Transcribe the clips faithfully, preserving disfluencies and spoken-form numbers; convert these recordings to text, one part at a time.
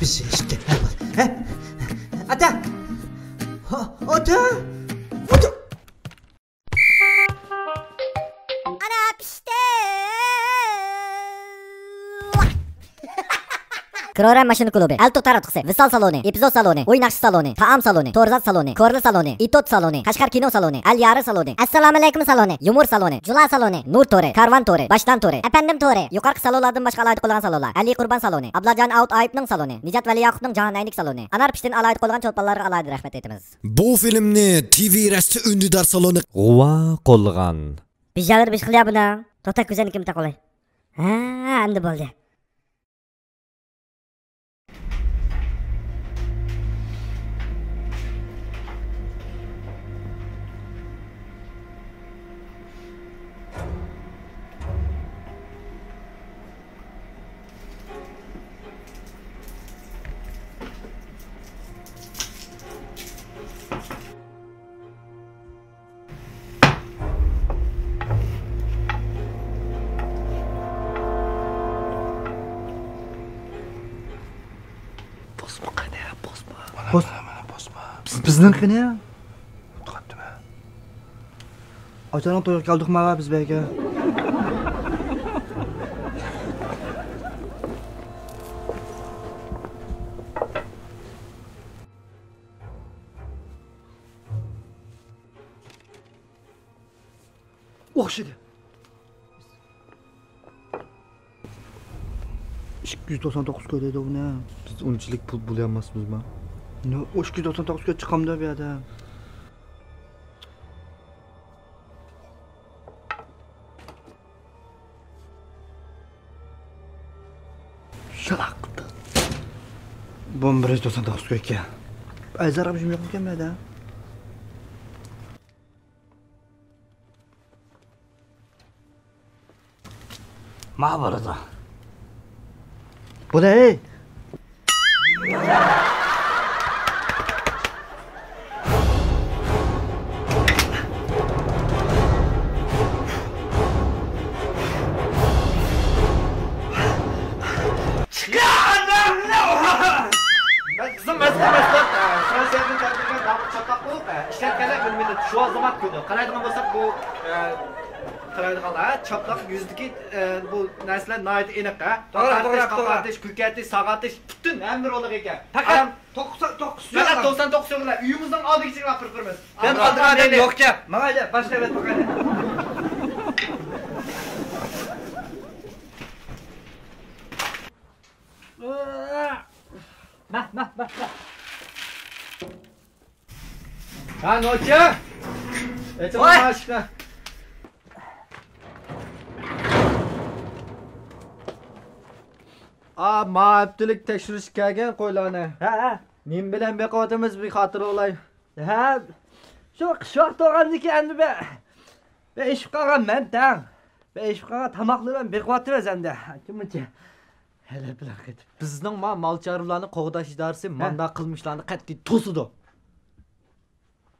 بىر ئىككى، ھە، بولدى. ھە؟ ئاتا! ھا، ئاتا! ئاتا! ئانا پىشتى! كرورەم ماشىنا كۇلۇبى، ئەلتۇ تاراتقۇسى، ۋىسال سالونى، ئېپىزود سالونى، ئۇي ناخشا سالونى، تائام سالونى، تورزات سالونى، كورلا سالونى، ئېتوت سالونى، قەشقەر كىنو سالونى، ئەل يارى سالونى، ئەسسالامۇئەلەيكۇم سالونى، يۇمۇر سالونى، جۇلا سالونى، نۇر تورى، كارۋان تورى، باشتان تورى، ئەپەندىم تورى، يۇقىرىقى سالونلاردىن باشقا ئالاھىدە قويۇلغان سالونلار، ئەلى قۇربان سالونى، ئابلاجان ئاۋۇت ئايۇپنىڭ سالونى، نىجات ۋەلىياقۇپنىڭ جاھان ئەينىك سالونى، ئانار پىشتىنى ئالاھىدە قويۇلغان چولپانلارغا ئالاھىدە رەھمەت ئېيتىمىز. بۇ فىلىمنى تىۋى رەستە ئۈندىدار سالونى غۇۋا قوللىغان. بىژالىرى بىش خىل يا بۇنىڭ. توتا كۆزەنىكىم تاقىلاي. ھە، ئەمدى بولدى. بوسما قېنى، بوسما. بوس-، مانا، مانا، بوسما. بىز-، بىزنىڭ قېنى؟ ئۇنتۇپ قاپتىمەن. ئاچانىڭ تويغا كەلدۇق ماۋا بىز بەگە. ئوخشىدى. ئىككى يۈز توقسان توققۇز كوي دەيدۇ بۇنى. بىز ئۇنچىلىك پۇل بۇلىيالماسمىزما؟ نو، ئۇ ئىككى يۈز توقسان توققۇز كوي چىقامدۇ بۇ يەردە؟ شالاق. بۇمۇ بىر يۈز توقسان توققۇز كوي ئىكەن. ئەزەر ئابجىم يوقمىكەن بۇ يەردە؟ ما بولىدۇ. بولە، ھەي! بىزنىڭ مەزكۇر مەھسۇلات، ئە، فرانسىيەدىن كەلتۈرگەن داڭلىق چاپلاق بولۇپ، ئە، ئىشلەتكەنلەر بىر مىللەت شۇ زامات كۈنى. قارايدىغان بولساق، بۇ، ئە، قارايدىغانلار، ھە، چاپلاق يۈزىدىكى، ئە، بۇ نەرسىلەر ناھايىتى ئېنىق، ھە. توغرا، توغرا، توغرا. قاقارتىش، كۆكەرتىش، ساغارتىش، پۈتۈن ھەممە رولىغا ئىگە. پەقەت توقسان، توققۇز سۆگۈنلا. ئۈيىمىزنىڭ ئالدىغىچە ئاپىرىپ بېرىمىز. بىر قالدۇرغان ئادەم يوقكەن. ماڭايلى، باشقا ئەۋەت باقايلى. مە، مە، مە، مە. ھە، نوچى! ئېچىڭ ئاشىقنى. ئا، ما ھەپتىلىك تەكشۈرۈشكە كەلگەن قويلارنى. ھە، ھە. نېمە بىلەن بېقىۋاتىمىز، بىر خاتىرە بولاي. ھە، شۇ قىش ۋاقتى بولغاندىكىن ئەمدى بىر، بىر ئېشىپ قالغان مەن تەڭ. بىر ئېشىپ قالغان تاماقلىرى بىلەن بېقىۋاتىمىز ئەمدى. كىمچە ھەلە بىلەن قېتىپ. بىزنىڭ ما مال چارۋىلارنى قوغداش ئىدارىسى ھە. مانداق قىلمىشلارنى قەتئىي توسىدۇ.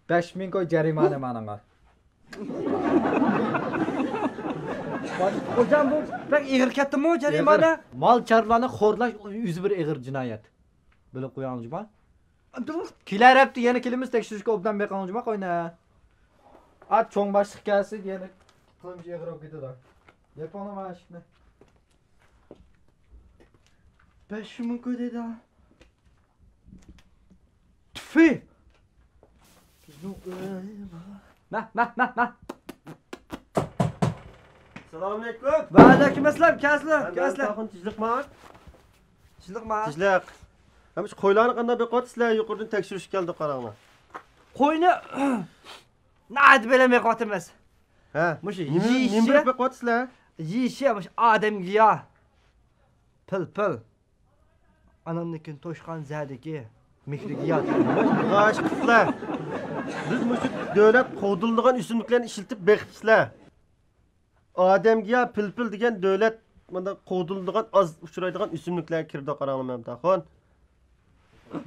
بەش مىڭ كوي جەرىمانە مانىڭغا. خوجام، بۇ بەك ئېغىر كەتتىمۇ جەرىمانە؟ ئېغىر. مال چارۋىلارنى خورلاش ئۆزى بىر ئېغىر جىنايەت. بىلىپ قويۇڭ جۇما. كېلەر ھەپتە يەنە كېلىمىز، تەكشۈرۈشكە ئوبدان بېقىڭ جۇما قوينى. ئات چوڭ باشلىق كەلسە يەنە قىلمىش ئېغىر بولۇپ كېتىدۇ. يېپىڭلار مانا ئىشىكنى. بەش مىڭ كوي دەيدۇ. تۈفى! مە، مە، مە، مە. سالامۇئەلەيكۇم. ۋەئەلەيكۇم ئەسسالام. كەلسىلە، كەلسىلە. تاخۇن تىنچلىقما؟ تىنچلىقما؟ تىنچلىق. ھەم شۇ قويلارنى قانداق بېقىۋاتىسىلەر؟ يۇقىرىدىن تەكشۈرۈشكە كەلدۇق، قاراڭلار. قوينى ناھايىتى بېلەن بېقىۋاتىمىز. ھە. مۇشۇ نېمە، يېيىشى، نېمە بېقىۋاتىسىلەر؟ يېيىشى مۇشۇ ئادەمگە يا. پىل، پىل. ئاناندىن كېيىن توشقان زەدىكى مېھرىگە يات. غاش قىزلار. بىز مۇشۇ دۆلەت قوغدىلىدىغان ئۆسۈملۈكلەرنى ئىشلىتىپ بېقىپسىلەر. ئادەمگە يا پىلپىل دېگەن دۆلەت مۇنداق قوغدىلىدىغان، ئاز ئۇچرايدىغان ئۆسۈملۈكلەرگە كىرىدۇ، قاراڭلار مەمتىخۇن.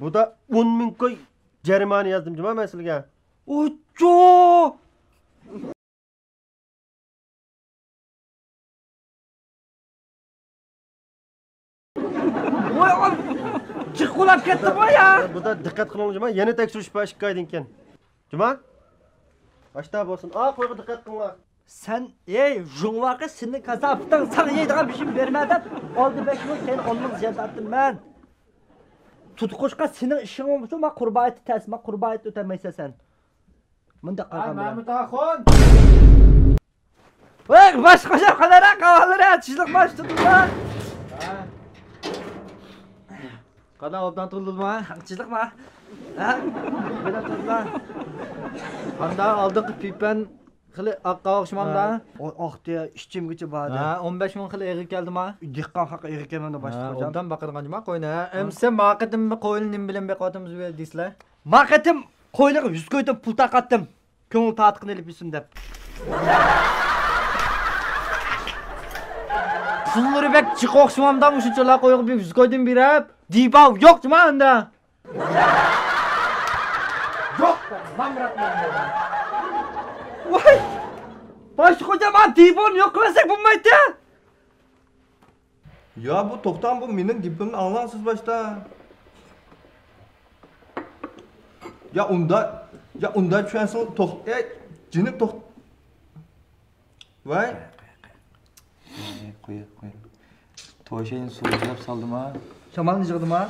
بۇدا ئون مىڭ كوي جەرىمانە يازدىم جۇما مەن سىلىگە. ئوچۇ! ۋاي ئام-، جىق قۇلاپ كەتتىمغۇ يا. بۇدا دىققەت قىلىڭ جۇما، يەنە تەكشۈرۈش بار ئىككى ئايدىن كېيىن. جۇما، ئاشتا بولسۇن. ئا، قويغا دىققەت قىلىڭلار. سەن، ئەي، ژۇڭۋاقى سېنىڭ كاساپىتىڭ، ساڭا يەيدىغان بېشىم بەرمە دەپ، ئالدى بەش مىڭ، كەينى ئون مىڭ زىيان تارتتىم مەن. تۇتقۇچقا سېنىڭ ئىشىڭ بولمىسۇن، ما قۇربان ئېيتى تەس، ما قۇربان ئېيتى ئۆتەلمەيسەن سەن. مۇنداق قىلغان بىلەن. مەمۇت ئاخۇن! ۋاي، باش قوشاپ قالارا، قاۋانلىرى، چىشلىق باش تۇتۇڭلار. قانداق، ئوبدان تۇرۇلدىما؟ چىشلىقما؟ ھە؟ بىلەن تۇرۇلدىلا. قانداق، ئالدىنقى پىپەن خېلى ئاققا ئوخشىمامدا؟ ھە، ئاقتى، ئىچىمگىچە باردى. ھە، ئون بەش مىڭ خېلى ئېغىر كەلدىما؟ دېھقان خەققە ئېغىر كەلمەمدۇ باشقا خوجام؟ ئوبدان باقىدىغان جۇما قوينى. ھە، ئەمسە ما قېتىم قوينى نېمە بىلەن بېقىۋاتىمىز دېسىلە؟ ما قېتىم قويلىغا يۈز قويدۇم، پۇل تارقاتتىم. كۆڭۈل تارتقىنى ئېلىپ يۈرسۇن دەپ. پۇللىرى بەك جىق ئوخشىمامدا، مۇشۇنچىلا قويغا بىر يۈز قويدۇم بېرىپ. دىباۋ يوق جۇما ئەمدى. يوق، نامراتمەن. ۋاي! باش خوجام، دىباۋنى يوق قىلمىساق بولمايتتى. يا بۇ توختاڭ، بۇ مېنىڭ گېپىمنى ئاڭلاڭ سىز باشتا. يا ئۇندا، يا ئۇندا چۈشەنسىڭىز توخ-، ئەي، جېنىم توخ-، ۋاي. قوي، قوي. توشاينى سۇغا يىغلاپ سالدىما؟ شامالنى يىغدىما؟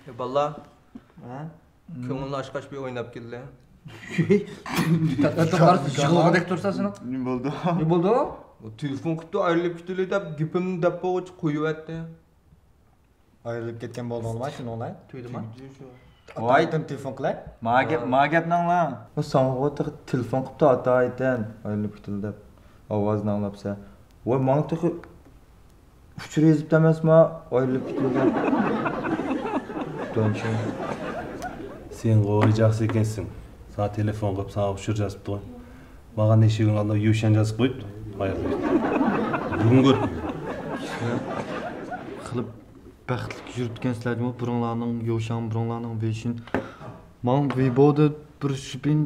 ئەي بالىلار. ھە؟ كۆڭۈلنى ئاچقاچ بىر ئويناپ كېلىلى. يىغلىغۇدەك تۇرسا سېنىڭ. نېمە بولدى؟ نېمە بولدى؟ ئۇ تېلېفون قىپتۇ، ئايرىلىپ كېتىلى دەپ، گېپىمنى دەپ بولغۇچە قويۇۋەتتى. ئايرىلىپ كەتكەن بولدۇڭلارمۇ شۇنىڭ بىلەن؟ تۈگىدىما؟ ئاتايدىن تېلېفون قىلاي. ما گەپ، ما گەپنى ئاڭلاڭ. ساڭىغۇ تېخى تېلېفون قىپتۇ ئاتايدىن، ئايرىلىپ كېتىلى دەپ. ئاۋازىنى ئاڭلاپسەن. ۋاي، ماڭا تېخى ئۇچۇر يېزىپتۇ ئەمەسما، ئايرىلىپ كېتىلگەن. دونچۇن. سەن غوي جاقسى ئىكەنسىڭ. ساڭا تېلېفون قىلىپ، ساڭا ئۇچۇر يازىپتۇ. ماڭا نېشىگىڭ ئالدىن يۇشەن يازىپ قويۇپتۇ. ئايرىلىپ. بۈگۈن كۆردۈم. كىشىلەر خېلى بەختلىك يۈرۈپتىكەنسىلەر جۇمۇ، بۇرۇڭلارنىڭ يوشاڭ، بۇرۇڭلارنىڭ ۋېيشىن. ماڭا ۋېيبودا بىر شىپىن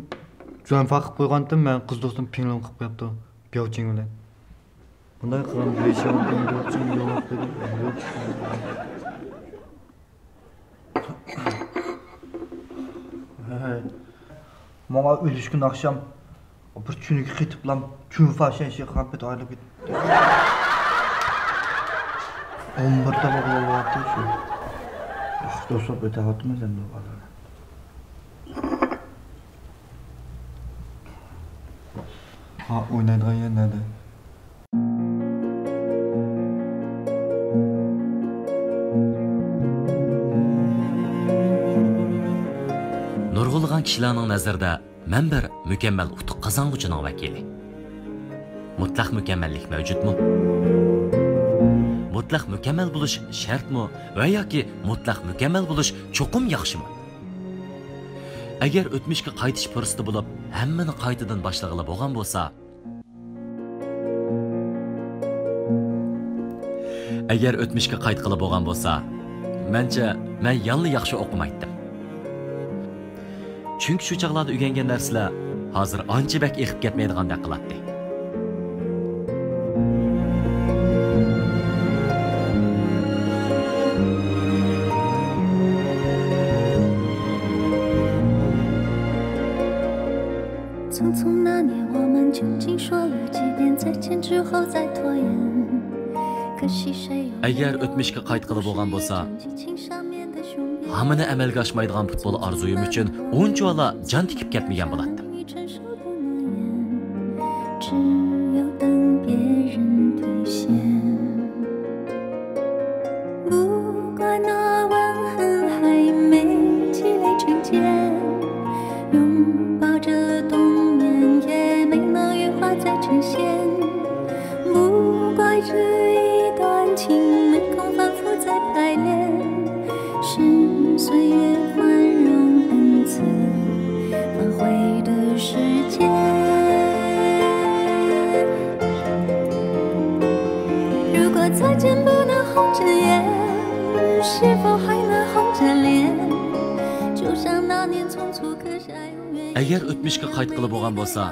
جۇەنفا قىلىپ قويغانتىم، مەن قىز دوستۇم پىڭلىن قىلىپ قويۇپتۇ، بياۋچىڭ بىلەن. بۇنداق قىلغان ۋېيشاڭ، بياۋچىڭ يولاپ قويدۇم. ھەي. ماڭا ئۆلۈشكۈن ئاخشام بىر چۈنۈكى قېتىپلام چۈنفا شەنشى خانپەت ئايرىلىپ كېتىپتۇ. ئون بىر تالا بولۇۋاتتى شۇ. ۋاقىت توسۇپ ئۆتەۋاتىمىز ئەمدى بۇ بالىلار. ھا، ئوينايدىغان يەر نەدە؟ نۇرغۇنلىغان كىشىلەرنىڭ نەزىرىدە مەن بىر مۇكەممەل ئۇتۇق قازانغۇچىنىڭ ۋەكىلى. مۇتلەق مۇكەممەللىك مەۋجۇتمۇ؟ مۇتلەق مۇكەممەل بولۇش شەرتمۇ ۋە ياكى مۇتلەق مۇكەممەل بولۇش چوقۇم ياخشىمۇ؟ ئەگەر ئۆتمۈشكە قايتىش پۇرسىتى بولۇپ، ھەممىنى قايتىدىن باشلىغىلى بولغان بولسا، ئەگەر ئۆتمۈشكە قايتقىلى بولغان بولسا، مەنچە، مەن يەنىلا ياخشى ئوقۇمايتتىم. چۈنكى شۇ چاغلاردا ئۆگەنگەن نەرسىلەر ھازىر ئانچە بەك ئېقىپ كەتمەيدىغاندەك قىلاتتى. ئەگەر ئۆتمۈشكە قايتقىلى بولغان بولسا، ھامىنى ئەمەلگە ئاشمايدىغان پۇتبول ئارزۇيۇم ئۈچۈن ئۇنچىۋالا جان تىكىپ كەتمىگەن بولاتتىم. ئەگەر ئۆتمۈشكە قايتقىلى بولغان بولسا،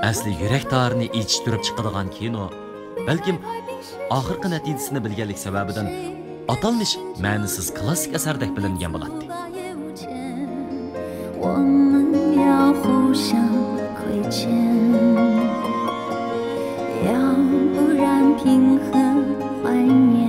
ئەسلى يۈرەك تارىنى ئېچىشتۇرۇپ چىقىدىغان كىنو بەلكىم ئاخىرقى نەتىجىسىنى بىلگەنلىك سەۋەبىدىن ئاتالمىش مەنىسىز كلاسسىك ئەسەردەك بىلىنگەن بولاتتى. 我们要互相亏欠，要不然凭何怀念？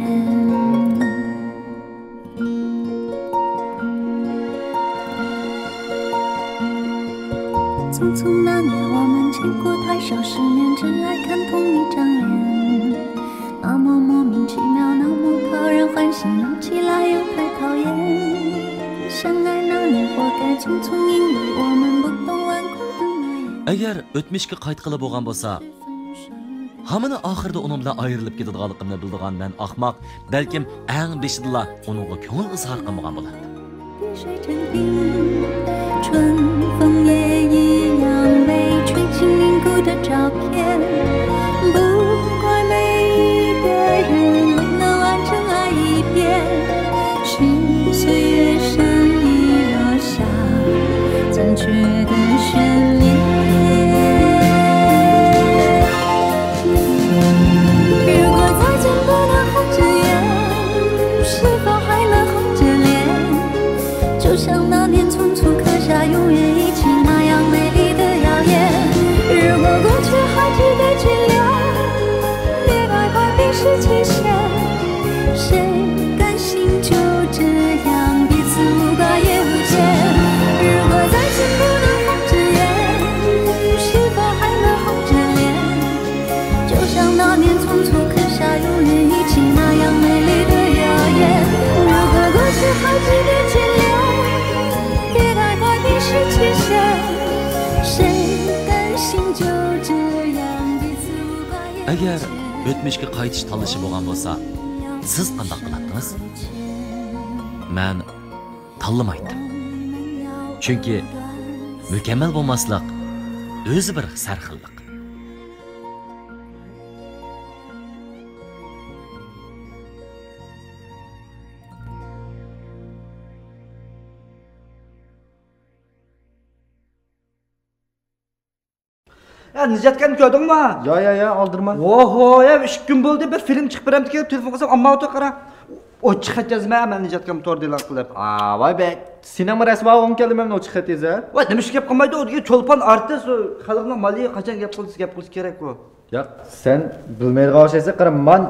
匆匆那年，我们见过太少世面，只爱看同一张脸。那么莫名其妙，那么讨人欢喜，闹起来又太讨厌。相爱那年，活该匆匆，因为我们不懂纨绔的诺言。 ئەگەر ئۆتمۈشكە قايتقىلى بولغان بولسا، ھامىنى ئاخىرىدا ئۇنىڭ بىلەن ئايرىلىپ كېتىدىغانلىقىمنى بىلىدىغان مەن ئاخماق، بەلكىم ئەڭ بېشىدىلا ئۇنىڭغا كۆڭۈل ئىزھار قىلمىغان بولاتتىم. 春风也一样被吹进凝固的照片，不怪每一个人不能完整爱一遍，是岁月善意落下残缺的眷恋。如果再见不能红着眼，是否还能红着脸？ 就像那年匆促刻下永远一起那样美丽的谣言。如果过去还值得眷恋，别太快冰释前嫌。谁甘心就这样彼此无挂也无牵？如果再见不能红着眼，是否还能红着脸？ 就像那年匆促刻下永远一起那样美丽的谣言。如果过去还值得眷恋，别太快冰释前嫌。谁甘心就这样彼此无挂也无牵？ ئەگەر ئۆتمۈشكە قايتىش تاللىشى بولغان بولسا، سىز قانداق قىلاتتىڭىز؟ مەن تاللىمايتتىم. چۈنكى مۇكەممەل بولماسلىق ئۆزى بىر سەرخىللىق. ھە، نىجاتكامنى كۆردۈڭمۇ؟ يا يا يا، ئالدىرىما. ۋوھو، يا ئىككى كۈن بولدى، بىر فىلىم چىقىپ بېرەمدىكىن، تېلېفون قىلسام ئالمايۋاتىدۇ، قارا. ئوچۇق خەت يازىمەن مەن نىجاتكامغا تور دېلان قىلىپ. ۋاي بەك، سېنىڭمۇ رەسۋا بولغۇڭ كەلدى مەن ئوچۇق خەت يازا. ۋاي، نېمىشقا گەپ قىلمايدۇ، ئۇ دېگەن چولپان ئارتىس، ئۇ خەلقنىڭ مالى، قاچان گەپ قىلسا گەپ قىلىشى كېرەك ئۇ. ياق، سەن بىلمەيدىغان ئوخشايسەن، قارا، مەن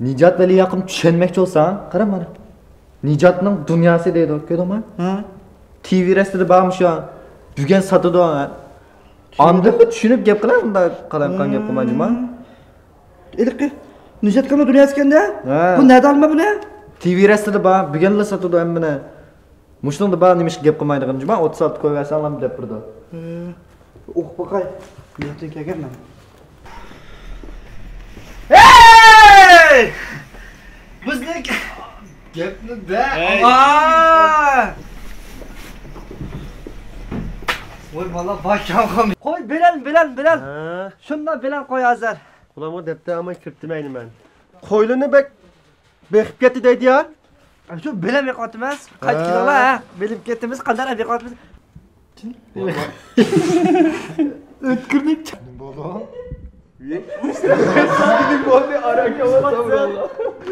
نىجات ۋەلى ھەققىنى چۈشەنمەكچى بولساڭ، قارا مانا. نىجاتنىڭ دۇنياسى دەيدۇ، كۆردۈڭمۇ؟ ھە. تىۋى رەستىدە بارمۇ شۇ؟ بۈگۈن ساتىدۇ. ئاندىنمۇ چۈشىنىپ گەپ قىلە، ئۇنداق قالايمىقان گەپ قىلمايدىما. ھېلىقى نىجاتكامنىڭ دۇنياسى ئىكەندە؟ ھە. بۇ نەدە ئالىمەن بۇنى؟ تىۋى رەستىدە بار، بۈگۈنلا ساتىدۇ ھەممىنى. مۇشۇنىڭدا بار، نېمىشقا گەپ قىلمايدىغىنى جۇما، ئوتتۇز ئالتە قويۇۋەرسەڭلارمۇ دەپ بېرىدۇ. ھە. ئوقۇپ باقاي. نىيەتتىن كەلگەنمەن. ھەي! بىزنىڭ گەپنى بە. ۋاي بالا، باي كەلگەن. قوي، بىلەل، بىلەل، بىلەل. ھە. شۇنداق بىلەل قوي ھازىر. قۇلامغا دەپتە ئالماي كىرىپتىمەن مەن. قويلىرىنى بەك بېقىپ كەتتى دەيدۇ يا. شۇ بىلەم بېقىۋاتىمىز. قايتىپ كېلىڭلار، ھە. بىلىپ كەتتىمىز، قانداق بېقىۋاتىمىز. ئۆتكۈرلۈك. نېمە بولدى؟ سىزگىنىڭ بولدى، ئاران كەۋاتىدۇ.